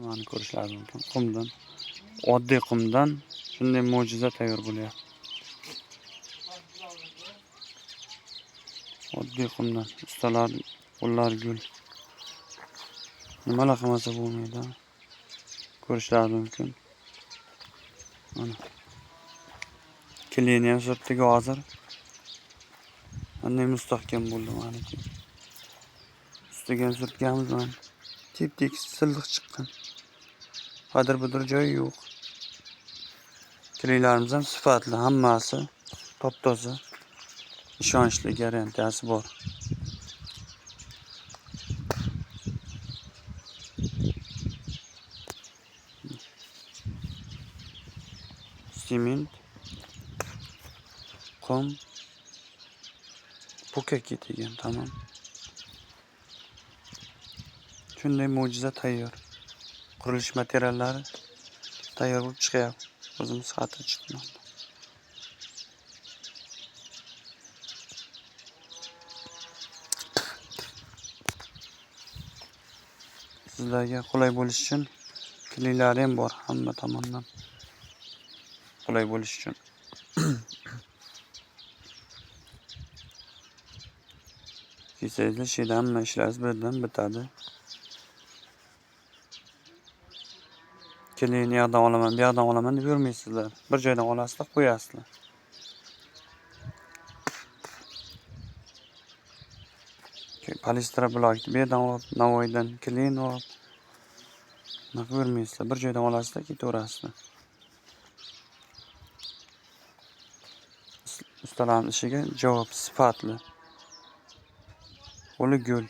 Mana ko'rishlaringiz mumkin. Qumdan, oddiy qumdan shunday mo'jiza tayyor bo'lyapti. Oddiy qumdan ustalar qo'llari gul. Nimalar qilmasa bo'lmaydi. Ko'rishlaringiz mumkin. Mana. Kleyni ham surtdik hozir. Qanday mustahkam bo'ldi maniki. Ustiga ham surtganmiz mana. Tep-tekis silliq chiqqan. G'adir-budir joyi yo'q. Kleylarimiz ham sifatli, hammasi top-toza. Ishonchli garantiyasi bor. Sement, qum, po'kak degan tamom. Shunday mo'jiza tayyor. Qurilish materiallari tayyor bo'lib chiqyapti. O'zimiz xatir chiqdi. Sizlarga qulay bo'lish uchun kleylari ham bor hamma tomondan. Qulay bo'lish uchun. Kelsangizlar shu yerda hamma ishlaringiz birdan bitadi. Kleyni u yoqdan olaman, bu yoqdan olaman deb yurmaysizlar. Bir joydan olasizlar, qo'yasizlar. Palestra blokni bu yerdan olib, Navoiydan kleyni olib, bunaqa yurmaysizlar. Bir joydan olasizlar, ketaverasizlar. Ustalarning ishiga javob sifatli. Qo'li gul.